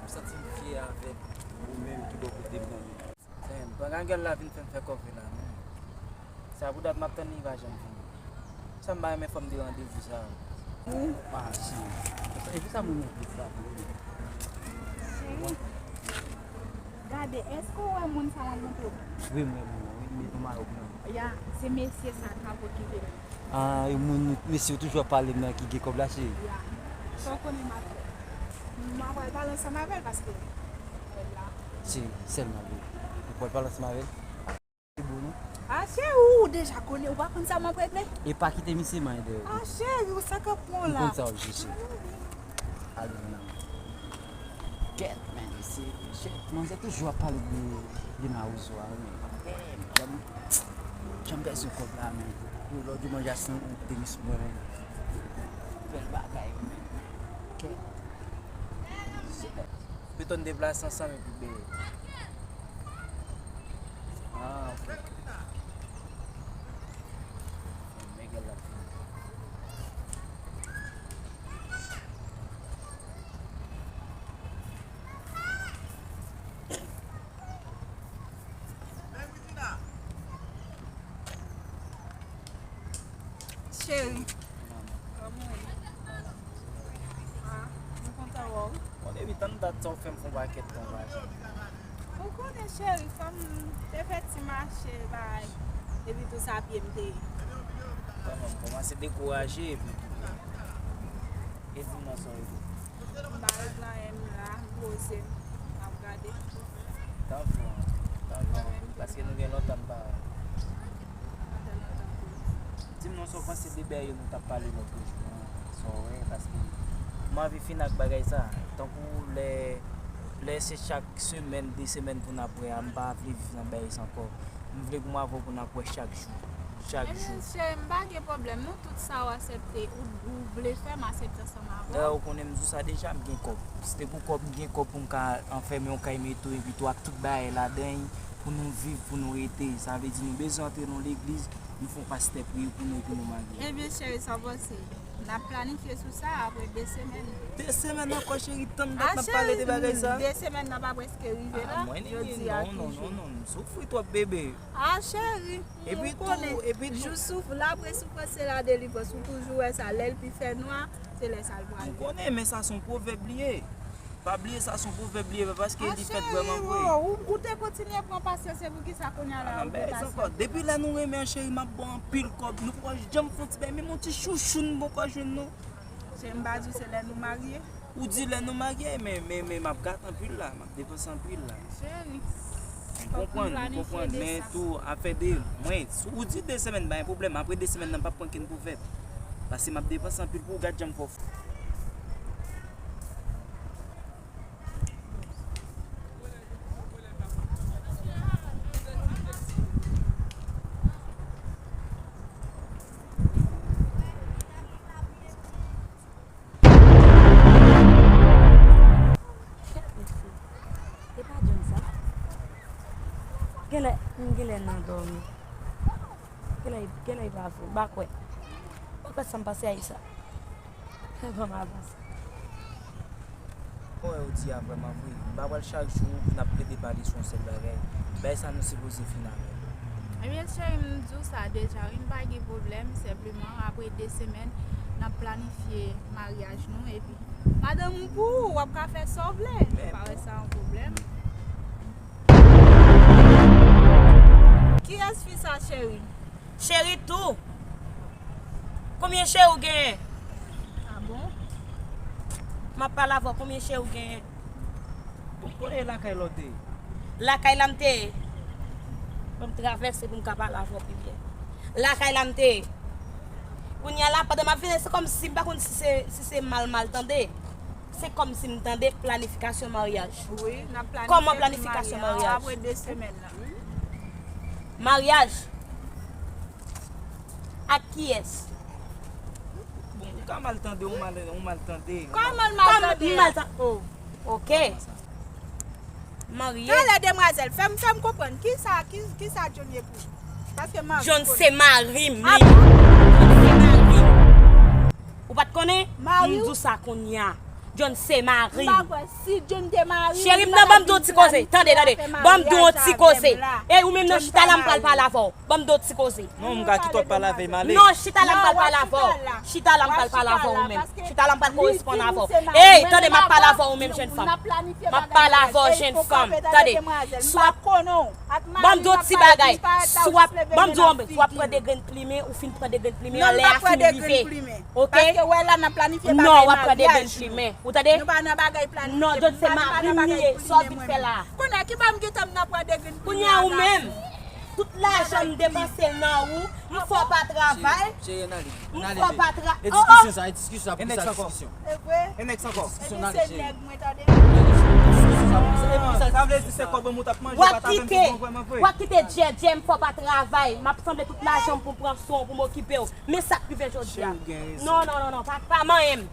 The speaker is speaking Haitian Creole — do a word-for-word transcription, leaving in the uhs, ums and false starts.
M santi m fye avèk ou menm ki bò kote m nan. Men, pran gangèl la vin fè m fè kòve la, non. Sa pou dat m ap tann li, li pa janm vini. Sa m pa renmen fò m de randevou sa. Ou pa si. Epi sa moun nan vle sa pou li. Cheri, gade, èske w wè moun sa m ap montre w? Wi, m wè moun nan, wi, li met yon mayò blan. Ya, se mesye sa k ap okipe m. Ah, e moun, mesye ou toujou ap pale m nan ki gen kòb la, cheri? Ya. Sa w konnen m ap fè? M ap pral pale ansanm avè l paske kòb la. Se sèlman li. Ou pral pale ansanm avè l? Se bon, non? Ah, cheri, ou deja konnen, ou pa konn sa m ap regle? E pa kite misye manyen dèyè. Ah, cheri, ou sa k ap pran la? Ou konn sa w ap jije. Ale, nan. Kèt, men, se, se, manzè toujou ap pale de, de Mawozo a, wi, men. Damn, jan m, jan m bezwen kòb la, men. Pou lòt jou manje a san goud tenis mwen, men. Bèl bagay, men. Kèt. Pito n deplase ansanm epi bebe. Ah, ok. Men gèl la. Cheri. Kòman w ye? Ah, m kontan wè w. Bon, depi tann dat sa w fè m fè yon pakèt tan pa janm. Ou konnen, cheri, fò m te fè ti mache, bay. Epi tou sa pye m te ye. Kòman, m kòmanse dekouraje epi tou. E di m nan sa w ye. M pa regle anyen, m la, m poze m, m ap gade. Tanpri, tanpri, paske nou gen lontan n pa. Di m non, sa w panse de bèl yo nou t ap pale lòt jou an, sa w wè, paske m anvi fini ak bagay sa. Tankou lè, lè se chak semèn, de semèn pou n ap wè a, m pa vle viv nan bagay sa ankò. M vle pou m avè w pou n ap wè chak jou. Chak jou. Ebyen, cheri, m pa gen pwoblèm, non, tout sa w aksepte, ou, ou vle fè, m aksepte ansanm avè w. Dayè, ou konnen m di w sa deja, m gen kòb. Si te pou kòb, m gen kòb pou m ka anfèmen yon kay metro, epi tou ak tout bagay ladan l, pou nou viv, pou nou rete. Sa vle di nou bezwen antre nan legliz, nou fè yon pastè priye pou nou, epi nou marye. Ebyen, cheri, sa w panse? N ap planifye sou sa apre de semèn. De semèn ankò, cheri, tann dat n ap pale de bagay sa. Ah, cheri, de semèn nan pa prèske rive la, jodi a ki jou? Non, non, non, non, m soufri twòp, bebe. Ah, cheri, ou konnen, jou souf-, apre soufrans se la delivrans, ou toujou wè sa, lè l pi fè nwa, se lè sa l prale. M konnen, men sa se yon pwovèb li ye. Pa bliye sa se yon pwovèb li ye, paske li fèt vrèman vre. Ah, cheri, ou, ou te kontinye pran pasyans, se poukisa kounye a la ou deplase? Depi lè nou renmen an, cheri, m ap ba w anpil kòb, nou poko janm fè yon ti bagay, menm yon ti chouchou nou poko jwenn non. Cheri, m pa di w se lè nou marye. Ou di lè nou marye, men, men, men m ap gate anpil la, m ap depanse anpil la. Cheri, m konprann, m konprann, men tou, afè de mwen, si ou di de semèn, pa gen pwoblèm, apre de semèn nan, m p ap pran kenn pwovèb. Paske m ap depanse anpil pou w, gad jan m fè w. Kèt mesye, e pa John sa? Genlè, m genlè nan dòmi. Genlè, genlè e pa vre, m pa kwè. M pa kwè sa m panse a e sa. Ban m avanse. Bon, e ou di a vrèman vre. M pa pral chak jou pou n ap plede pale sou yon sèl bagay. Bagay sa nou sipoze fin avè l. Ebyen, cheri, m di w sa deja, wi, m pa gen pwoblèm. Senpleman, apre de semèn, n ap planifye maryaj nou. Epi, madanm ou pou ou, w ap ka fè sa w vle. M pa wè sa yon pwoblèm. Kiyès fi sa, cheri? Cheri tou. Konbyen cheri ou genyen? Ah bon? M ap pale avè w, konbyen cheri ou genyen? Ou konnen lakay la w te ye? Lakay la m te ye. Ban m travèse pou m ka pale avè w pi byen. Lakay la m te ye. Kounye a la, pandan m ap vini, se kòmsi m pa konn si se, si se mal, mal tande. Se kòmsi m tande planifikasyon maryaj. Wi, n ap planifye pou maryaj. Kòman planifikasyon maryaj? Apre de semèn nan. Maryaj? Ak kiyès? Bon, ou ka mal tande, ou mal, ou mal tande. Kòman l mal tande? Kòman m mal tan-, oh, ok. Marye. Talè, demwazèl, fè m, fè m konprann. Kisa, ki, kisa John ye pou ou? Paske mari John se mari m, li. Ah bon? John se mari m. Ou pa t konnen? Mari w? M di w sa kounye a. John se mari m. M pa kwè si John te mari m. Cheri m, nan ban m di yon ti koze. Tande, tande. Ban m di yon ti koze. Ey, ou menm nan chita la m pral pale avè w. Ban m di yon ti koze. Non, m ka kite w pale avè m ale. Non, chita la m pral pale avè w. Chita la m pral pale avè w ou menm. Chita la m pral koresponn avè w. Ey, tande, m ap pale avè w ou menm jèn fanm. M ap pale avè w jèn fanm. Tande. Si w ap, ban m di yon ti bagay. Si w ap, ban m di w, si w ap pran de grenn plimen, ou fin pran de grenn plimen, lè a fin rive. Ok? Non, w ap pran de grenn plimen. Ou tande? Non, John se mari m li ye. Sa w vin fè la? Kounye a ki ban m gentan m nan pran de grenn plimen. Kounye a ou menm. Tout lajan m depanse l nan ou, m fè w pa travay. M fè w pa travay. Oh, oh. Diskisyon sa, diskisyon sa, pou sa diskisyon. Se vre? Diskisyon nan se nèg mwen tande. Sa vle di se kòb mwen t ap manje, W ap kite, w ap kite djèdjè m fè w pa travay. M ap sanble tout lajan m pou m pran swen w, pou m okipe w. Men sa k rive jodi a. Non, non, non, non, pa, pa manyen m.